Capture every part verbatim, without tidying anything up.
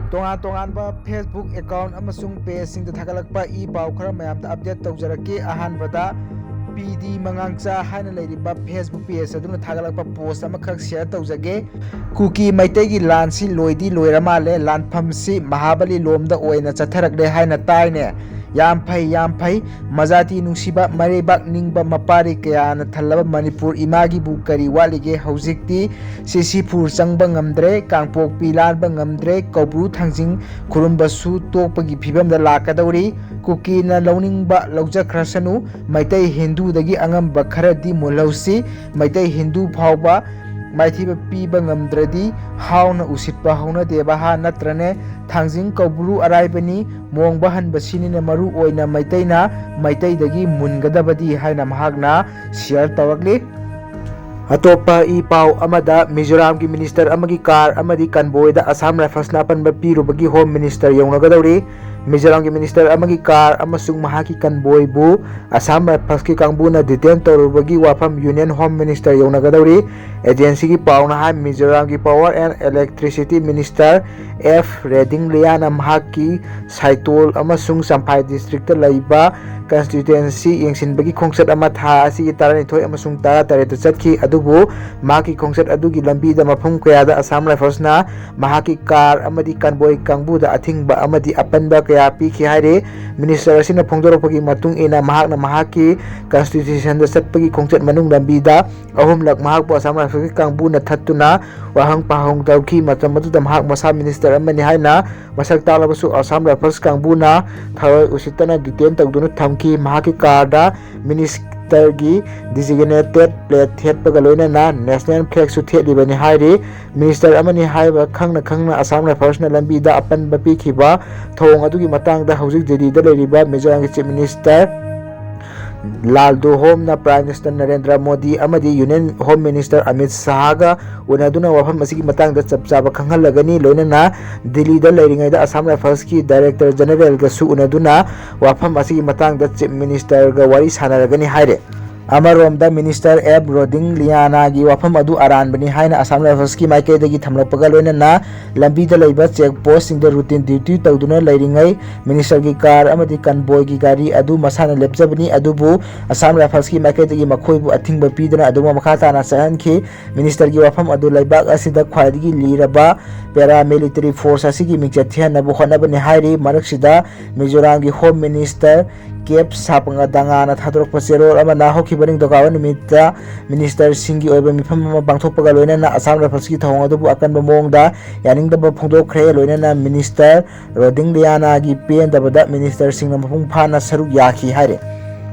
ꯇꯣꯉꯥꯟ ꯇꯣꯉꯥꯟꯕ Facebook account ꯑꯃꯁꯨꯡ pageꯁꯤꯡꯗ ꯊꯥꯒꯠꯂꯛꯄ ꯏ ꯄꯥꯎ ꯈꯔ ꯃꯌꯥꯝꯗ update ꯇꯧꯖꯔꯛꯀꯦ꯫ ꯑꯍꯥꯟꯕꯗ ꯄꯤ ꯗꯤ ꯃꯉꯥꯡꯆꯥ ꯍꯥꯏꯅ ꯂꯩꯔꯤꯕ Facebook page ꯑꯗꯨꯅ ꯊꯥꯒꯠꯂꯛꯄ post ꯑꯃꯈꯛ share ꯇꯧꯖꯒꯦ꯫ ꯀꯨꯀꯤ ꯃꯩꯇꯩꯒꯤ ꯂꯥꯟꯁꯤ ꯂꯣꯏꯗꯤ ꯂꯣꯏꯔ ꯃꯥꯜꯂꯦ, ꯂꯥꯟꯐꯝꯁꯤ ꯃꯍꯥꯕꯂꯤ ꯂꯣꯝꯗ ꯑꯣꯏꯅ ꯆꯠꯊꯔꯛꯂꯦ ꯍꯥꯏꯅ ꯇꯥꯏꯅꯦ꯫ ꯌꯥꯝ ꯐꯩ, ꯌꯥꯝ ꯐꯩ꯫ ꯃꯖꯥꯇꯤ ꯅꯨꯡꯁꯤꯕ, ꯃꯔꯩꯕꯥꯛ ꯅꯤꯡꯕ, ꯃꯄꯥꯔꯤ ꯀꯌꯥꯅ ꯊꯜꯂꯕ ꯃꯅꯤꯄꯨꯔ ꯏꯃꯥꯒꯤꯕꯨ ꯀꯔꯤ ꯋꯥꯠꯂꯤꯒꯦ? ꯍꯧꯖꯤꯛꯇꯤ ꯁꯤꯁꯤꯐꯨꯔ ꯆꯪꯕ ꯉꯝꯗ꯭ꯔꯦ, ꯀꯥꯡꯄꯣꯛꯄꯤ ꯂꯥꯟꯕ ꯉꯝꯗ꯭ꯔꯦ, ꯀꯧꯕ꯭ꯔꯨ ꯊꯥꯡꯖꯤꯡ ꯈꯨꯔꯨꯝꯕꯁꯨ ꯇꯣꯛꯄꯒꯤ ꯐꯤꯕꯝꯗ ꯂꯥꯛꯀꯗꯧꯔꯤ꯫ ꯀꯨꯀꯤꯅ ꯂꯧꯅꯤꯡꯕ ꯂꯧꯖꯈ꯭ꯔꯁꯅꯨ, ꯃꯩꯇꯩ ꯍꯤꯟꯗꯨꯗꯒꯤ ꯑꯉꯝꯕ ꯈꯔꯗꯤ ꯃꯨꯜꯍꯧꯁꯤ꯫ ꯃꯩꯇꯩ ꯍꯤꯟꯗꯨ ꯐꯥꯎꯕ ꯃꯥꯏꯊꯤꯕ ꯄꯤꯕ ꯉꯝꯗ꯭ꯔꯗꯤ ꯍꯥꯎꯅ ꯎꯁꯤꯠꯄ ꯍꯧꯅꯗꯦꯕ ꯍꯥ, ꯅꯠꯇ꯭ꯔꯅꯦ? ꯊꯥꯡꯖꯤꯡ ꯀꯧꯕ꯭ꯔꯨ ꯑꯔꯥꯏꯕꯅꯤ, ꯃꯣꯡꯕ ꯍꯟꯕ ꯁꯤꯅꯤꯅ ꯃꯔꯨ ꯑꯣꯏꯅ ꯃꯩꯇꯩꯅ ꯃꯩꯇꯩꯗꯒꯤ ꯃꯨꯟꯒꯗꯕꯗꯤ ꯍꯥꯏꯅ ꯃꯍꯥꯛꯅ share ꯇꯧꯔꯛꯂꯤ꯫ ꯑꯇꯣꯞꯄ ꯏ ꯄꯥꯎ ꯑꯃꯗ, ꯃꯤꯖꯣꯔꯥꯝꯒꯤ minister ꯑꯃꯒꯤ car ꯑꯃꯗꯤ convoyꯗ Assam Riflesꯅ ꯑꯄꯟꯕ ꯄꯤꯔꯨꯕꯒꯤ Home Minister ꯌꯧꯅꯒꯗꯧꯔꯤ꯫ ꯃꯤꯖꯣꯔꯥꯝꯒꯤ minister ꯑꯃꯒꯤ car ꯑꯃꯁꯨꯡ ꯃꯍꯥꯛꯀꯤ convoyꯕꯨ Assam Riflesꯀꯤ ꯀꯥꯡꯕꯨꯅ detain ꯇꯧꯔꯨꯕꯒꯤ ꯋꯥꯐꯝ Union Home Minister ꯌꯧꯅꯒꯗꯧꯔꯤ꯫ Agencyꯒꯤ ꯄꯥꯎꯅ high, ꯃꯤꯖꯣꯔꯥꯝꯒꯤ Power and Electricity Minister F ꯔꯦꯗꯤꯡꯂꯤꯌꯥꯅ ꯃꯍꯥꯛꯀꯤ ꯁꯥꯏꯇꯣꯜ ꯑꯃꯁꯨꯡ ꯆꯝꯐꯥꯏ districtꯇ ꯂꯩꯕ constituency ꯌꯦꯡꯁꯤꯟꯕꯒꯤ ꯈꯣꯡꯆꯠ ꯑꯃ ꯊꯥ ꯑꯁꯤꯒꯤ ꯇꯔꯥꯅꯤꯊꯣꯏ ꯑꯃꯁꯨꯡ ꯇꯔꯥꯇꯔꯦꯠꯇ ꯆꯠꯈꯤ, ꯑꯗꯨꯕꯨ ꯃꯍꯥꯛꯀꯤ ꯈꯣꯡꯆꯠ ꯑꯗꯨꯒꯤ ꯂꯝꯕꯤꯗ ꯃꯐꯝ ꯀꯌꯥꯗ Assam Riflesꯅ ꯃꯍꯥꯛꯀꯤ car ꯑꯃꯗꯤ convoy ꯀꯥꯡꯕꯨꯗ ꯑꯊꯤꯡꯕ ꯑꯃꯗꯤ ꯑꯄꯟꯕ ꯀꯌꯥ ꯄꯤꯈꯤ ꯍꯥꯏꯔꯤ꯫ Minister ꯑꯁꯤꯅ ꯐꯣꯡꯗꯣꯔꯛꯄꯒꯤ ꯃꯇꯨꯡ ꯏꯟꯅ, ꯃꯍꯥꯛꯅ ꯃꯍꯥꯛꯀꯤ constitutionꯗ ꯆꯠꯄꯒꯤ ꯈꯣꯡꯆꯠ ꯃꯅꯨꯡ ꯂꯝꯕꯤꯗ ꯑꯍꯨꯝꯂꯛ ꯃꯍꯥꯛꯄꯨ Assam Riflesꯀꯤ ꯀꯥꯡꯕꯨꯅ ꯊꯠꯇꯨꯅ ꯋꯥꯍꯪ ꯄꯥꯎꯍꯪ ꯇꯧꯈꯤ꯫ ꯃꯇꯝ ꯑꯗꯨꯗ ꯃꯍꯥꯛ ꯃꯁꯥ minister ꯑꯃꯅꯤ ꯍꯥꯏꯅ ꯃꯁꯛ ꯇꯥꯛꯂꯕꯁꯨ, Assam Rifles ꯀꯥꯡꯕꯨꯅ ꯊꯔꯣꯏ ꯎꯁꯤꯠꯇꯅ detain ꯇꯧꯗꯨꯅ ꯊꯝꯈꯤ꯫ ꯃꯍꯥꯛꯀꯤ carꯗ ministerꯒꯤ designated plate ꯊꯦꯠꯄꯒ ꯂꯣꯏꯅꯅ national flagꯁꯨ ꯊꯦꯠꯂꯤꯕꯅꯤ ꯍꯥꯏꯔꯤ꯫ Minister ꯑꯃꯅꯤ ꯍꯥꯏꯕ ꯈꯪꯅ ꯈꯪꯅ Assam Riflesꯅ ꯂꯝꯕꯤꯗ ꯑꯄꯟꯕ ꯄꯤꯈꯤꯕ ꯊꯧꯑꯣꯡ ꯑꯗꯨꯒꯤ ꯃꯇꯥꯡꯗ ꯍꯧꯖꯤꯛ ꯗꯤꯜꯂꯤꯗ ꯂꯩꯔꯤꯕ ꯃꯤꯖꯣꯔꯥꯝꯒꯤ Chief Minister ꯂꯥꯜꯗꯨꯍꯣꯝꯅ Prime Minister Narendra Modi ꯑꯃꯗꯤ Union Home Minister ꯑꯃꯤꯠ ꯁꯥꯍꯒ ꯎꯅꯗꯨꯅ ꯋꯥꯐꯝ ꯑꯁꯤꯒꯤ ꯃꯇꯥꯡꯗ ꯆꯞ ꯆꯥꯕ ꯈꯪꯍꯜꯂꯒꯅꯤ꯫ ꯂꯣꯏꯅꯅ ꯗꯤꯜꯂꯤꯗ ꯂꯩꯔꯤꯉꯩꯗ Assam Riflesꯀꯤ Director Generalꯒꯁꯨ ꯎꯅꯗꯨꯅ ꯋꯥꯐꯝ ꯑꯁꯤꯒꯤ ꯃꯇꯥꯡꯗ Chief Ministerꯒ ꯋꯥꯔꯤ ꯁꯥꯟꯅꯔꯒꯅꯤ ꯍꯥꯏꯔꯦ꯫ ꯑꯃꯔꯣꯝꯗ, ꯃꯤꯅꯤꯁꯇꯔ ꯑꯦꯐ ꯔꯣꯗꯤꯡ ꯂꯤꯌꯥꯅꯥꯒꯤ ꯋꯥꯐꯝ ꯑꯗꯨ ꯑꯔꯥꯟꯕꯅꯤ ꯍꯥꯏꯅ ꯑꯁꯥꯝ ꯔꯥꯏꯐꯜꯁꯀꯤ ꯃꯥꯏꯀꯩꯗꯒꯤ ꯊꯝꯂꯛꯄꯒ ꯂꯣꯏꯅꯅ ꯂꯝꯕꯤꯗ ꯂꯩꯕ ꯆꯦꯛ ꯄꯣꯁꯁꯤꯡꯗ ꯔꯨꯇꯤꯟ ꯗ꯭ꯌꯨꯇꯤ ꯇꯧꯗꯨꯅ ꯂꯩꯔꯤꯉꯩ ꯃꯤꯅꯤꯁꯇꯔꯒꯤ ꯀꯥꯔ ꯑꯃꯗꯤ ꯀꯟꯕꯣꯏꯒꯤ ꯒꯥꯔꯤ ꯑꯗꯨ ꯃꯁꯥꯅ ꯂꯦꯞꯆꯕꯅꯤ, ꯑꯗꯨꯕꯨ ꯑꯁꯥꯝ ꯔꯥꯏꯐꯜꯁꯀꯤ ꯃꯥꯏꯀꯩꯗꯒꯤ ꯃꯈꯣꯏꯕꯨ ꯑꯊꯤꯡꯕ ꯄꯤꯗꯨꯅ ꯑꯗꯨꯃꯛ ꯃꯈꯥ ꯇꯥꯅ ꯆꯠꯍꯟꯈꯤ꯫ ꯃꯤꯅꯤꯁꯇꯔꯒꯤ ꯋꯥꯐꯝ ꯑꯗꯨ ꯂꯩꯕꯥꯛ ꯑꯁꯤꯗ ꯈ꯭ꯋꯥꯏꯗꯒꯤ ꯂꯤꯔꯕ ꯄꯦꯔꯥꯃꯤꯂꯤꯇꯔꯤ ꯐꯣꯔꯁ ꯑꯁꯤꯒꯤ ꯃꯤꯡꯆꯠ ꯊꯤꯍꯟꯅꯕ ꯍꯣꯠꯅꯕꯅꯤ ꯍꯥꯏꯔꯤ꯫ ꯃꯔꯛꯁꯤꯗ ꯃꯤꯖꯣꯔꯥꯝꯒꯤ ꯍꯣꯝ ꯃꯤꯅꯤꯁꯇꯔ ꯀꯦꯞ ꯁꯥꯄꯉꯗꯥꯉꯥꯅ ꯊꯥꯗꯣꯔꯛꯄ ꯆꯦꯔꯣꯜ ꯑꯃꯅ ꯍꯧꯈꯤꯕ ꯅꯤꯡꯊꯧꯀꯥꯕ ꯅꯨꯃꯤꯠꯇ ꯃꯤꯅꯤꯁꯇꯔꯁꯤꯡꯒꯤ ꯑꯣꯏꯕ ꯃꯤꯐꯝ ꯑꯃ ꯄꯥꯡꯊꯣꯛꯄꯒ ꯂꯣꯏꯅꯅ ꯑꯁꯥꯝ ꯔꯥꯏꯐꯜꯁꯀꯤ ꯊꯧꯑꯣꯡ ꯑꯗꯨꯕꯨ ꯑꯀꯟꯕ ꯃꯑꯣꯡꯗ ꯌꯥꯅꯤꯡꯗꯕ ꯐꯣꯡꯗꯣꯛꯈ꯭ꯔꯦ꯫ ꯂꯣꯏꯅꯅ ꯃꯤꯅꯤꯁꯇꯔ ꯔꯣꯗꯤꯡ ꯂꯤꯌꯥꯅꯥꯒꯤ ꯄꯦꯟꯗꯕꯗ ꯃꯤꯅꯤꯁꯇꯔꯁꯤꯡꯅ ꯃꯄꯨꯡ ꯐꯥꯅ ꯁꯔꯨꯛ ꯌꯥꯈꯤ ꯍꯥꯏꯔꯤ꯫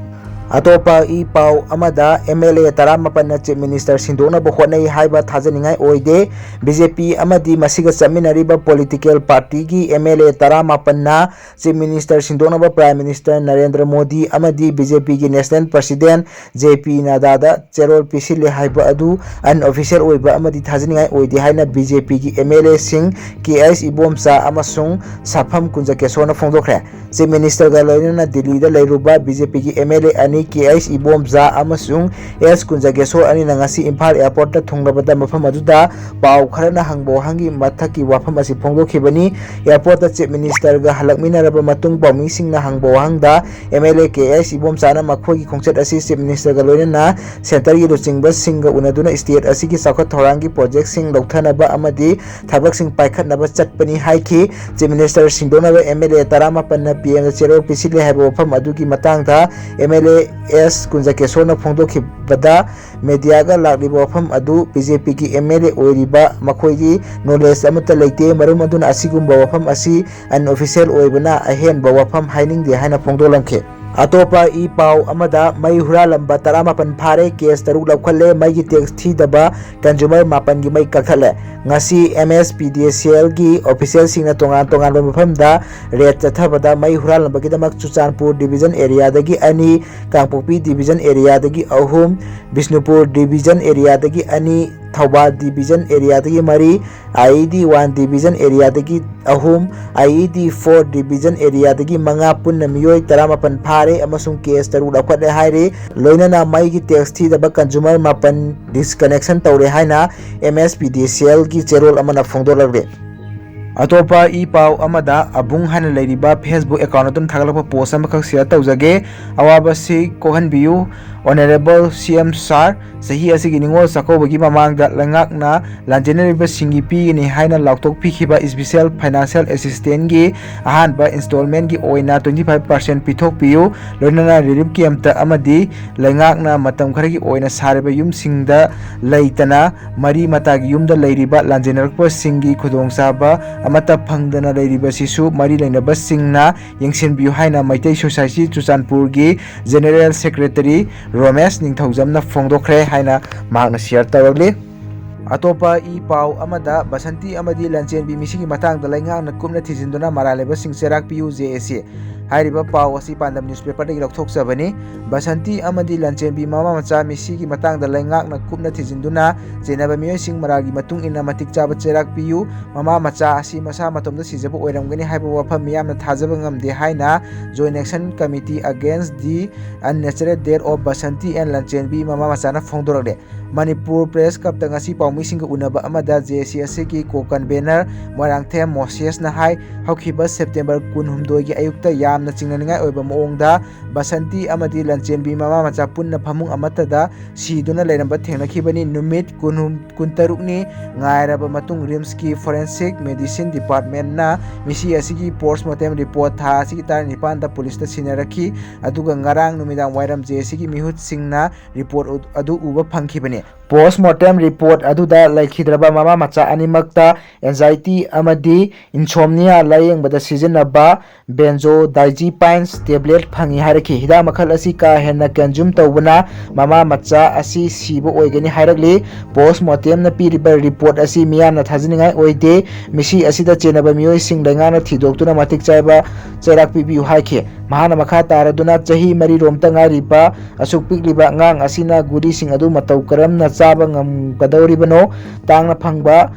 ꯑꯇꯣꯞꯄ ꯏ ꯄꯥꯎ ꯑꯃꯗ, ꯑꯦꯝ ꯑꯦꯜ ꯑꯦ ꯇꯔꯥꯃꯥꯄꯟꯅ ꯆꯤꯐ ꯃꯤꯅꯤꯁꯇꯔ ꯁꯤꯟꯗꯣꯛꯅꯕ ꯍꯣꯠꯅꯩ ꯍꯥꯏꯕ ꯊꯥꯖꯅꯤꯡꯉꯥꯏ ꯑꯣꯏꯗꯦ꯫ ꯕꯤ ꯖꯦ ꯄꯤ ꯑꯃꯗꯤ ꯃꯁꯤꯒ ꯆꯠꯃꯤꯟꯅꯔꯤꯕ ꯄꯣꯂꯤꯇꯤꯀꯦꯜ ꯄꯥꯔꯇꯤꯒꯤ ꯑꯦꯝ ꯑꯦꯜ ꯑꯦ ꯇꯔꯥꯃꯥꯄꯟꯅ ꯆꯤꯐ ꯃꯤꯅꯤꯁꯇꯔ ꯁꯤꯟꯗꯣꯛꯅꯕ ꯄ꯭ꯔꯥꯏꯝ ꯃꯤꯅꯤꯁꯇꯔ ꯅꯔꯦꯟꯗ꯭ꯔ ꯃꯣꯗꯤ ꯑꯃꯗꯤ ꯕꯤ ꯖꯦ ꯄꯤꯒꯤ ꯅꯦꯁꯅꯦꯜ ꯄ꯭ꯔꯁꯤꯗꯦꯟ ꯖꯦ ꯄꯤ ꯅꯗꯥꯗ ꯆꯦꯔꯣꯜ ꯄꯤꯁꯤꯜꯂꯦ ꯍꯥꯏꯕ ꯑꯗꯨ ꯑꯟꯑꯣꯐꯤꯁꯤꯌꯦꯜ ꯑꯣꯏꯕ ꯑꯃꯗꯤ ꯊꯥꯖꯅꯤꯡꯉꯥꯏ ꯑꯣꯏꯗꯦ ꯍꯥꯏꯅ ꯕꯤ ꯖꯦ ꯄꯤꯒꯤ ꯑꯦꯝ ꯑꯦꯜ ꯑꯦꯁꯤꯡ ꯀꯦ ꯑꯩꯆ ꯏꯕꯣꯝꯆꯥ ꯑꯃꯁꯨꯡ ꯁꯥꯐꯝ ꯀꯨꯟꯖꯀꯦꯁꯣꯔꯅ ꯐꯣꯡꯗꯣꯛꯈ꯭ꯔꯦ꯫ ꯆꯤꯐ ꯃꯤꯅꯤꯁꯇꯔꯒ ꯂꯣꯏꯅꯅ ꯗꯤꯜꯂꯤꯗ ꯂꯩꯔꯨꯕ ꯕꯤ ꯖꯦ ꯄꯤꯒꯤ ꯑꯦꯝ ꯑꯦꯜ ꯑꯦ ꯑꯅꯤ ꯀꯦ ꯑꯩꯆ ꯏꯕꯣꯝꯆꯥ ꯑꯃꯁꯨꯡ ꯑꯦꯁ ꯀꯨꯟꯖꯒꯦꯁꯣꯔ ꯑꯅꯤꯅ ꯉꯁꯤ ꯏꯝꯐꯥꯜ ꯑꯦꯌꯔꯄꯣꯔꯠꯇ ꯊꯨꯡꯂꯕꯗ ꯃꯐꯝ ꯑꯗꯨꯗ ꯄꯥꯎ ꯈꯔꯅ ꯍꯪꯕ ꯋꯥꯍꯪꯒꯤ ꯃꯊꯛꯀꯤ ꯋꯥꯐꯝ ꯑꯁꯤ ꯐꯣꯡꯗꯣꯛꯈꯤꯕꯅꯤ꯫ ꯑꯦꯌꯔꯄꯣꯔꯠꯇ ꯆꯤꯐ ꯃꯤꯅꯤꯁꯇꯔꯒ ꯍꯜꯂꯛꯃꯤꯟꯅꯔꯕ ꯃꯇꯨꯡ ꯄꯥꯎꯃꯤꯁꯤꯡꯅ ꯍꯪꯕ ꯋꯥꯍꯪꯗ M L A K H ꯏꯕꯣꯝꯆꯥꯅ ꯃꯈꯣꯏꯒꯤ ꯈꯣꯡꯆꯠ ꯑꯁꯤ ꯆꯤꯐ ꯃꯤꯅꯤꯁꯇꯔꯒ ꯂꯣꯏꯅꯅ ꯁꯦꯟꯇꯔꯒꯤ ꯂꯨꯆꯤꯡꯕꯁꯤꯡꯒ ꯎꯅꯗꯨꯅ ꯁ꯭ꯇꯦꯠ ꯑꯁꯤꯒꯤ ꯆꯥꯎꯈꯠ ꯊꯧꯔꯥꯡꯒꯤ ꯄ꯭ꯔꯣꯖꯦꯛꯁꯤꯡ ꯂꯧꯊꯅꯕ ꯑꯃꯗꯤ ꯊꯕꯛꯁꯤꯡ ꯄꯥꯏꯈꯠꯅꯕ ꯆꯠꯄꯅꯤ ꯍꯥꯏꯈꯤ꯫ ꯆꯤꯐ ꯃꯤꯅꯤꯁꯇꯔ ꯁꯤꯟꯗꯣꯛꯅꯕ ꯑꯦꯝ ꯑꯦꯜ ꯑꯦ ꯇꯔꯥꯃꯥꯄꯟꯅ ꯄꯤ ꯑꯦꯝꯗ ꯆꯦꯔꯣꯜ ꯄꯤꯁꯤꯜꯂꯦ ꯍꯥꯏꯕ ꯋꯥꯐꯝ ꯑꯗꯨꯒꯤ ꯃꯇꯥꯡꯗ ꯑꯦꯝ ꯑꯦꯜ ꯑꯦ ꯑꯦꯁ ꯀꯨꯟꯖꯀꯦꯁꯣꯔꯅ ꯐꯣꯡꯗꯣꯛꯈꯤꯕꯗ, ꯃꯦꯗꯤꯌꯥꯒ ꯂꯥꯛꯂꯤꯕ ꯋꯥꯐꯝ ꯑꯗꯨ ꯕꯤ ꯖꯦ ꯄꯤꯒꯤ ꯑꯦꯝ ꯑꯦꯜ ꯑꯦ ꯑꯣꯏꯔꯤꯕ ꯃꯈꯣꯏꯒꯤ ꯅꯣꯂꯦꯖ ꯑꯃꯠꯇ ꯂꯩꯇꯦ꯫ ꯃꯔꯝ ꯑꯗꯨꯅ ꯑꯁꯤꯒꯨꯝꯕ ꯋꯥꯐꯝ ꯑꯁꯤ ꯑꯟꯑꯣꯐꯤꯁꯤꯌꯦꯜ ꯑꯣꯏꯕꯅ ꯑꯍꯦꯟꯕ ꯋꯥꯐꯝ ꯍꯥꯏꯅꯤꯡꯗꯦ ꯍꯥꯏꯅ ꯐꯣꯡꯗꯣꯛꯂꯝꯈꯤ꯫ ꯑꯇꯣꯞꯄ ꯏ ꯄꯥꯎ ꯑꯃꯗ, ꯃꯩ ꯍꯨꯔꯥꯜꯂꯝꯕ ꯇꯔꯥꯃꯥꯄꯟ ꯐꯥꯔꯦ, ꯀꯦꯁ ꯇꯔꯨꯛ ꯂꯧꯈꯠꯂꯦ, ꯃꯩꯒꯤ ꯇꯦꯛꯁ ꯊꯤꯗꯕ ꯀꯟꯖꯨꯃꯔ ꯃꯥꯄꯟꯒꯤ ꯃꯩ ꯀꯛꯊꯠꯂꯦ꯫ ꯉꯁꯤ ꯑꯦꯝ ꯑꯦꯁ ꯄꯤ ꯗꯤ ꯁꯤ ꯑꯦꯜꯒꯤ ꯑꯣꯐꯤꯁꯤꯌꯦꯜꯁꯤꯡꯅ ꯇꯣꯉꯥꯟ ꯇꯣꯉꯥꯟꯕ ꯃꯐꯝꯗ ꯔꯦꯗ ꯆꯠꯊꯕꯗ ꯃꯩ ꯍꯨꯔꯥꯜꯂꯝꯕꯒꯤꯗꯃꯛ ꯆꯨꯔꯆꯥꯟꯄꯨꯔ ꯗꯤꯕꯤꯖꯟ ꯑꯦꯔꯤꯌꯥꯗꯒꯤ ꯑꯅꯤ, ꯀꯥꯡꯄꯣꯛꯄꯤ ꯗꯤꯕꯤꯖꯟ ꯑꯦꯔꯤꯌꯥꯗꯒꯤ ꯑꯍꯨꯝ, ꯕꯤꯁꯅꯨꯄꯨꯔ ꯗꯤꯕꯤꯖꯟ ꯑꯦꯔꯤꯌꯥꯗꯒꯤ ꯑꯅꯤ, ꯊꯧꯕꯥꯜ ꯗꯤꯕꯤꯖꯟ ꯑꯦꯔꯤꯌꯥꯗꯒꯤ ꯃꯔꯤ, IED one division areaꯗꯒꯤ ꯑꯍꯨꯝ, IED four division areaꯗꯒꯤ ꯃꯉꯥ, ꯄꯨꯟꯅ ꯃꯤꯑꯣꯏ ꯇꯔꯥꯃꯥꯄꯟ ꯐꯥꯔꯦ ꯑꯃꯁꯨꯡ case ꯇꯔꯨꯛ ꯂꯧꯈꯠꯂꯦ ꯍꯥꯏꯔꯤ꯫ ꯂꯣꯏꯅꯅ ꯃꯩꯒꯤ tax ꯊꯤꯗꯕ consumer ꯃꯥꯄꯟ disconnection ꯇꯧꯔꯦ ꯍꯥꯏꯅ MSPDCLꯒꯤ ꯆꯦꯔꯣꯜ ꯑꯃꯅ ꯐꯣꯡꯗꯣꯛꯂꯛꯂꯤ꯫ ꯑꯇꯣꯞꯄ ꯏ ꯄꯥꯎ ꯑꯃꯗ, ꯑꯕꯨꯡ ꯍꯥꯏꯅ ꯂꯩꯔꯤꯕ Facebook account ꯑꯗꯨꯅ ꯊꯥꯒꯠꯂꯛꯄ post ꯑꯃꯈꯛ share ꯇꯧꯖꯒꯦ꯫ ꯑꯋꯥꯕꯁꯤ ꯀꯣꯛꯍꯟꯕꯤꯌꯨ꯫ Honourable CM Sir, ꯆꯍꯤ ꯑꯁꯤꯒꯤ ꯅꯤꯉꯣꯜ ꯆꯥꯛꯀꯧꯕꯒꯤ ꯃꯃꯥꯡꯗ ꯂꯩꯉꯥꯛꯅ ꯂꯥꯟꯖꯦꯟꯅꯔꯤꯕꯁꯤꯡꯒꯤ ꯄꯤꯒꯅꯤ ꯍꯥꯏꯅ ꯂꯥꯎꯊꯣꯛꯄꯤꯈꯤꯕ special financial assistance ꯀꯤ ꯑꯍꯥꯟꯕ installment ꯀꯤ ꯑꯣꯏꯅ twenty five percent ꯄꯤꯊꯣꯛꯄꯤꯌꯨ꯫ ꯂꯣꯏꯅꯅ relief camp ꯇ ꯑꯃꯗꯤ ꯂꯩꯉꯥꯛꯅ ꯃꯇꯝ ꯈꯔꯒꯤ ꯑꯣꯏꯅ ꯁꯥꯔꯤꯕ ꯌꯨꯝꯁꯤꯡꯗ ꯂꯩꯇꯅ ꯃꯔꯤ ꯃꯇꯥꯒꯤ ꯌꯨꯝꯗ ꯂꯩꯔꯤꯕ ꯂꯥꯟꯖꯦꯟꯅꯔꯛꯄꯁꯤꯡꯒꯤ ꯈꯨꯗꯣꯡꯆꯥꯕ ꯑꯃꯠꯇ ꯐꯪꯗꯅ ꯂꯩꯔꯤꯕꯁꯤꯁꯨ ꯃꯔꯤ ꯂꯩꯅꯕꯁꯤꯡꯅ ꯌꯦꯡꯁꯤꯟꯕꯤꯌꯨ ꯍꯥꯏꯅ ꯃꯩꯇꯩ Society ꯆꯨꯔꯆꯥꯟꯄꯨꯔꯒꯤ General Secretary ꯔꯣꯃꯦꯁ ꯅꯤꯡꯊꯧꯖꯝꯅ ꯐꯣꯡꯗꯣꯛꯈ꯭ꯔꯦ ꯍꯥꯏꯅ ꯃꯍꯥꯛꯅ share ꯇꯧꯔꯛꯂꯤ꯫ ꯑꯇꯣꯞꯄ ꯏ ꯄꯥꯎ ꯑꯃꯗ, ꯕꯁꯟꯇꯤ ꯑꯃꯗꯤ ꯂꯟꯆꯦꯟꯕꯤ ꯃꯤꯁꯤꯒꯤ ꯃꯇꯥꯡꯗ ꯂꯩꯉꯥꯛꯅ ꯀꯨꯞꯅ ꯊꯤꯖꯤꯟꯗꯨꯅ ꯃꯔꯥꯜ ꯂꯩꯕꯁꯤꯡ ꯆꯩꯔꯥꯛ ꯄꯤꯌꯨ, JAC꯫ ꯍꯥꯏꯔꯤꯕ ꯄꯥꯎ ꯑꯁꯤ ꯄꯥꯟꯗꯝ newspaper ꯗꯒꯤ ꯂꯧꯊꯣꯛꯆꯕꯅꯤ꯫ ꯕꯁꯟꯇꯤ ꯑꯃꯗꯤ ꯂꯟꯆꯦꯟꯕꯤ ꯃꯃꯥ ꯃꯆꯥ ꯃꯤꯁꯤꯒꯤ ꯃꯇꯥꯡꯗ ꯂꯩꯉꯥꯛꯅ ꯀꯨꯞꯅ ꯊꯤꯖꯤꯟꯗꯨꯅ ꯆꯦꯟꯅꯕ ꯃꯤꯑꯣꯏꯁꯤꯡ ꯃꯔꯥꯜꯒꯤ ꯃꯇꯨꯡ ꯏꯟꯅ ꯃꯇꯤꯛ ꯆꯥꯕ ꯆꯩꯔꯥꯛ ꯄꯤꯌꯨ꯫ ꯃꯃꯥ ꯃꯆꯥ ꯑꯁꯤ ꯃꯁꯥ ꯃꯇꯣꯝꯇ ꯁꯤꯖꯕ ꯑꯣꯏꯔꯝꯒꯅꯤ ꯍꯥꯏꯕ ꯋꯥꯐꯝ ꯃꯤꯌꯥꯝꯅ ꯊꯥꯖꯕ ꯉꯝꯗꯦ ꯍꯥꯏꯅ Joint Action Committee Against the Unnatural Death of Basanti and ꯂꯟꯆꯦꯟꯕꯤ ꯃꯃꯥ ꯃꯆꯥꯅ ꯐꯣꯡꯗꯣꯔꯛꯂꯦ꯫ ꯃꯅꯤꯄꯨꯔ Press Club ꯇ ꯉꯁꯤ ꯄꯥꯎꯃꯤꯁꯤꯡꯒ ꯎꯅꯕ ꯑꯃꯗ JAC ꯑꯁꯤꯒꯤ co-convenor ꯃꯣꯏꯔꯥꯡꯊꯦꯝ ꯃꯣꯁꯦꯁꯅ ꯍꯥꯏ, ꯍꯧꯈꯤꯕ September ꯀꯨꯟꯍꯨꯝꯗꯣꯏꯒꯤ ꯑꯌꯨꯛꯇ ꯌꯥꯝꯅ ꯆꯤꯡꯅꯅꯤꯡꯉꯥꯏ ꯑꯣꯏꯕ ꯃꯑꯣꯡꯗ ꯕꯁꯟꯇꯤ ꯑꯃꯗꯤ ꯂꯟꯆꯦꯟꯕꯤ ꯃꯃꯥ ꯃꯆꯥ ꯄꯨꯟꯅ ꯐꯃꯨꯡ ꯑꯃꯠꯇꯗ ꯁꯤꯗꯨꯅ ꯂꯩꯔꯝꯕ ꯊꯦꯡꯅꯈꯤꯕꯅꯤ꯫ ꯅꯨꯃꯤꯠ ꯀꯨꯟꯍꯨꯝ, ꯀꯨꯟꯇꯔꯨꯛꯅꯤ ꯉꯥꯏꯔꯕ ꯃꯇꯨꯡ RIMS ꯀꯤ Forensic Medicine Department ꯅ ꯃꯤꯁꯤ ꯑꯁꯤꯒꯤ post mortem report ꯊꯥ ꯑꯁꯤꯒꯤ ꯇꯔꯥꯅꯤꯄꯥꯟꯗ ꯄꯨꯂꯤꯁꯇ ꯁꯤꯟꯅꯔꯛꯈꯤ꯫ ꯑꯗꯨꯒ ꯉꯔꯥꯡ ꯅꯨꯃꯤꯗꯥꯡ ꯋꯥꯏꯔꯝ JAC ꯒꯤ ꯃꯤꯍꯨꯠꯁꯤꯡꯅ report ꯑꯗꯨ ꯎꯕ ꯐꯪꯈꯤꯕꯅꯤ꯫ Post mortem report ꯑꯗꯨꯗ ꯂꯩꯈꯤꯗ꯭ꯔꯕ ꯃꯃꯥ ꯃꯆꯥ ꯑꯅꯤꯃꯛꯇ anxiety ꯑꯃꯗꯤ insomnia ꯂꯥꯌꯦꯡꯕꯗ ꯁꯤꯖꯤꯟꯅꯕ benzodiazepines tablet ꯐꯪꯏ ꯍꯥꯏꯔꯛꯈꯤ꯫ ꯍꯤꯗꯥꯛ ꯃꯈꯜ ꯑꯁꯤ ꯀꯥ ꯍꯦꯟꯅ consume ꯇꯧꯕꯅ ꯃꯃꯥ ꯃꯆꯥ ꯑꯁꯤ ꯁꯤꯕ ꯑꯣꯏꯒꯅꯤ ꯍꯥꯏꯔꯛꯂꯤ꯫ Post mortem ꯅ ꯄꯤꯔꯤꯕ report ꯑꯁꯤ ꯃꯤꯌꯥꯝꯅ ꯊꯥꯖꯅꯤꯡꯉꯥꯏ ꯑꯣꯏꯗꯦ꯫ ꯃꯤꯁꯤ ꯑꯁꯤꯗ ꯆꯦꯟꯅꯕ ꯃꯤꯑꯣꯏꯁꯤꯡ ꯂꯩꯉꯥꯛꯅ ꯊꯤꯗꯣꯛꯇꯨꯅ ꯃꯇꯤꯛ ꯆꯥꯕ ꯆꯩꯔꯥꯛ ꯄꯤꯕꯤꯌꯨ ꯍꯥꯏꯈꯤ꯫ ꯃꯍꯥꯛꯅ ꯃꯈꯥ ꯇꯥꯔꯗꯨꯅ, ꯆꯍꯤ ꯃꯔꯤ ꯔꯣꯝꯇ ꯉꯥꯏꯔꯤꯕ ꯑꯁꯨꯛ ꯄꯤꯛꯂꯤꯕ ꯑꯉꯥꯡ ꯑꯁꯤꯅ ꯒꯨꯂꯤꯁꯤꯡ ꯑꯗꯨ ꯃꯇꯧ ꯀꯔꯝꯅ ꯆꯥꯕ ꯉꯝꯒꯗꯧꯔꯤꯕꯅꯣ? ꯇꯥꯡꯅ ꯐꯪꯕ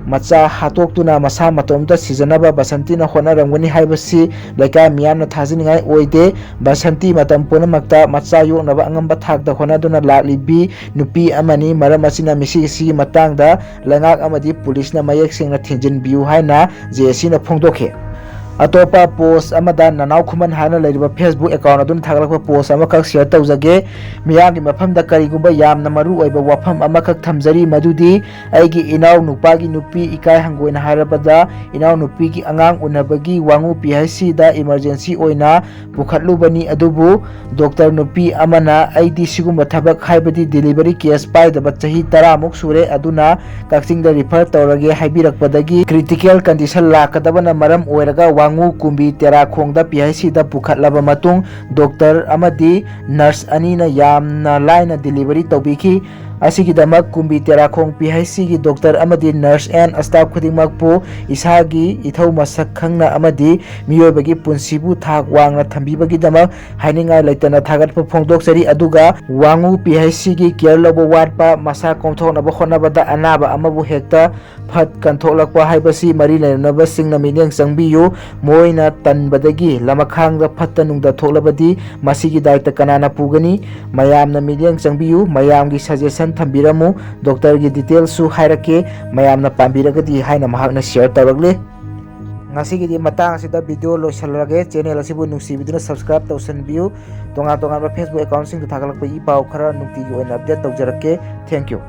ꯃꯆꯥ ꯍꯥꯠꯇꯣꯛꯇꯨꯅ ꯃꯁꯥ ꯃꯇꯣꯝꯇ ꯁꯤꯖꯅꯕ ꯕꯁꯟꯇꯤꯅ ꯍꯣꯠꯅꯔꯝꯒꯅꯤ ꯍꯥꯏꯕꯁꯤ ꯂꯩꯀꯥꯏ ꯃꯤꯌꯥꯝꯅ ꯊꯥꯖꯅꯤꯡꯉꯥꯏ ꯑꯣꯏꯗꯦ꯫ ꯕꯁꯟꯇꯤ ꯃꯇꯝ ꯄꯨꯝꯅꯃꯛꯇ ꯃꯆꯥ ꯌꯣꯛꯅꯕ ꯑꯉꯝꯕ ꯊꯥꯛꯇ ꯍꯣꯠꯅꯗꯨꯅ ꯂꯥꯛꯂꯤꯕꯤ ꯅꯨꯄꯤ ꯑꯃꯅꯤ꯫ ꯃꯔꯝ ꯑꯁꯤꯅ ꯃꯁꯤꯒꯤ ꯃꯇꯥꯡꯗ ꯂꯩꯉꯥꯛ ꯑꯃꯗꯤ ꯄꯨꯂꯤꯁꯅ ꯃꯌꯦꯛ ꯁꯦꯡꯅ ꯊꯤꯡꯖꯤꯟꯕꯤꯌꯨ ꯍꯥꯏꯅ ꯖꯦ ꯑꯦ ꯁꯤꯅ ꯐꯣꯡꯗꯣꯛꯈꯤ꯫ ꯑꯇꯣꯞꯄ ꯄꯣꯁ ꯑꯃꯗ ꯅꯅꯥꯎ ꯈꯨꯃꯟ ꯍꯥꯏꯅ ꯂꯩꯔꯤꯕ Facebook ꯑꯦꯀꯥꯎꯟ ꯑꯗꯨꯅ ꯊꯥꯒꯠꯂꯛꯄ ꯄꯣꯁ ꯑꯃꯈꯛ ꯁꯤꯌꯔ ꯇꯧꯖꯒꯦ꯫ ꯃꯤꯌꯥꯝꯒꯤ ꯃꯐꯝꯗ ꯀꯔꯤꯒꯨꯝꯕ ꯌꯥꯝꯅ ꯃꯔꯨ ꯑꯣꯏꯕ ꯋꯥꯐꯝ ꯑꯃꯈꯛ ꯊꯝꯖꯔꯤ, ꯃꯗꯨꯗꯤ ꯑꯩꯒꯤ ꯏꯅꯥꯎ ꯅꯨꯄꯥꯒꯤ ꯅꯨꯄꯤ, ꯏꯀꯥꯏ ꯍꯪꯒꯣꯏꯅ ꯍꯥꯏꯔꯕꯗ ꯏꯅꯥꯎ ꯅꯨꯄꯤꯒꯤ ꯑꯉꯥꯡ ꯎꯅꯕꯒꯤ ꯋꯥꯉꯨ ꯄꯤ ꯑꯩꯆ ꯁꯤꯗ ꯏꯃꯔꯖꯦꯟꯁꯤ ꯑꯣꯏꯅ ꯄꯨꯈꯠꯂꯨꯕꯅꯤ, ꯑꯗꯨꯕꯨ ꯗꯣꯛꯇꯔ ꯅꯨꯄꯤ ꯑꯃꯅ ꯑꯩꯗꯤ ꯁꯤꯒꯨꯝꯕ ꯊꯕꯛ, ꯍꯥꯏꯕꯗꯤ ꯗꯤꯂꯤꯚꯔꯤ ꯀꯦꯁ ꯄꯥꯏꯗꯕ ꯆꯍꯤ ꯇꯔꯥꯃꯨꯛ ꯁꯨꯔꯦ, ꯑꯗꯨꯅ ꯀꯛꯆꯤꯡꯗ ꯔꯤꯐꯔ ꯇꯧꯔꯒꯦ ꯍꯥꯏꯕꯤꯔꯛꯄꯗꯒꯤ ꯀ꯭ꯔꯤꯇꯤꯀꯦꯜ ꯀꯟꯗꯤꯁꯟ ꯂꯥꯛꯀꯗꯕꯅ ꯃꯔꯝ ꯑꯣꯏꯔꯒ ꯋꯥꯉꯨ ꯀꯨꯝꯕꯤ ꯇꯦꯔꯥꯈꯣꯡꯗ ꯄꯤ ꯑꯩꯆ ꯁꯤꯗ ꯄꯨꯈꯠꯂꯕ ꯃꯇꯨꯡ ꯗꯣꯛꯇꯔ ꯑꯃꯗꯤ ꯅꯔꯁ ꯑꯅꯤꯅ ꯌꯥꯝꯅ ꯂꯥꯏꯅ ꯗꯤꯂꯤꯚꯔꯤ ꯇꯧꯕꯤꯈꯤ꯫ ꯑꯁꯤꯒꯤꯗꯃꯛ ꯀꯨꯝꯕꯤ ꯇꯦꯔꯥꯈꯣꯡ ꯄꯤ ꯑꯩꯆ ꯁꯤꯒꯤ ꯗꯣꯛꯇꯔ ꯑꯃꯗꯤ ꯅꯔꯁ ꯑꯦꯟ ꯁ꯭ꯇꯥꯐ ꯈꯨꯗꯤꯡꯃꯛꯄꯨ ꯏꯁꯥꯒꯤ ꯏꯊꯧ ꯃꯁꯛ ꯈꯪꯅ ꯑꯃꯗꯤ ꯃꯤꯑꯣꯏꯕꯒꯤ ꯄꯨꯟꯁꯤꯕꯨ ꯊꯥꯛ ꯋꯥꯡꯅ ꯊꯝꯕꯤꯕꯒꯤꯗꯃꯛ ꯍꯥꯏꯅꯤꯡꯉꯥꯏ ꯂꯩꯇꯅ ꯊꯥꯒꯠꯄ ꯐꯣꯡꯗꯣꯛꯆꯔꯤ꯫ ꯑꯗꯨꯒ ꯋꯥꯉꯨ ꯄꯤ ꯑꯩꯆ ꯁꯤꯒꯤ ꯀꯤꯌꯔ ꯂꯧꯕ ꯋꯥꯠꯄ, ꯃꯁꯥ ꯀꯣꯝꯊꯣꯛꯅꯕ ꯍꯣꯠꯅꯕꯗ ꯑꯅꯥꯕ ꯑꯃꯕꯨ ꯍꯦꯛꯇ ꯐꯠ ꯀꯟꯊꯣꯛꯂꯛꯄ ꯍꯥꯏꯕꯁꯤ ꯃꯔꯤ ꯂꯩꯅꯕꯁꯤꯡꯅ ꯃꯤꯠꯌꯦꯡ ꯆꯪꯕꯤꯌꯨ꯫ ꯃꯣꯏꯅ ꯇꯟꯕꯗꯒꯤ ꯂꯃꯈꯥꯡꯗ ꯐꯠꯇ ꯅꯨꯡꯗ ꯊꯣꯛꯂꯕꯗꯤ ꯃꯁꯤꯒꯤ ꯗꯥꯏꯇ ꯀꯅꯥꯅ ꯄꯨꯒꯅꯤ? ꯃꯌꯥꯝꯅ ꯃꯤꯠꯌꯦꯡ ꯆꯪꯕꯤꯌꯨ, ꯃꯌꯥꯝꯒꯤ ꯁꯖꯦꯁꯟ ꯊꯝꯕꯤꯔꯝꯃꯨ, ꯗꯣꯛꯇꯔꯒꯤ ꯗꯤꯇꯦꯜꯁꯁꯨ ꯍꯥꯏꯔꯛꯀꯦ, ꯃꯌꯥꯝꯅ ꯄꯥꯝꯕꯤꯔꯒꯗꯤ ꯍꯥꯏꯅ ꯃꯍꯥꯛꯅ ꯁꯤꯌꯔ ꯇꯧꯔꯛꯂꯤ꯫ ꯉꯁꯤꯒꯤꯗꯤ ꯃꯇꯥꯡ ꯑꯁꯤꯗ ꯚꯤꯗꯤꯑꯣ ꯂꯣꯏꯁꯤꯜꯂꯒꯦ꯫ ꯆꯦꯅꯦꯜ ꯑꯁꯤꯕꯨ ꯅꯨꯡꯁꯤꯕꯤꯗꯨꯅ ꯁꯕꯁꯀ꯭ꯔꯥꯏꯕ ꯇꯧꯁꯤꯟꯕꯤꯌꯨ꯫ ꯇꯣꯉꯥꯟ ꯇꯣꯉꯥꯟꯕ Facebook ꯑꯦꯀꯥꯎꯟꯁꯤꯡꯗ ꯊꯥꯒꯠꯂꯛꯄ ꯏ ꯄꯥꯎ ꯈꯔ ꯅꯨꯡꯇꯤꯒꯤ ꯑꯣꯏꯅ ꯑꯞꯗꯦꯠ ꯇꯧꯖꯔꯛꯀꯦ꯫ Thank you꯫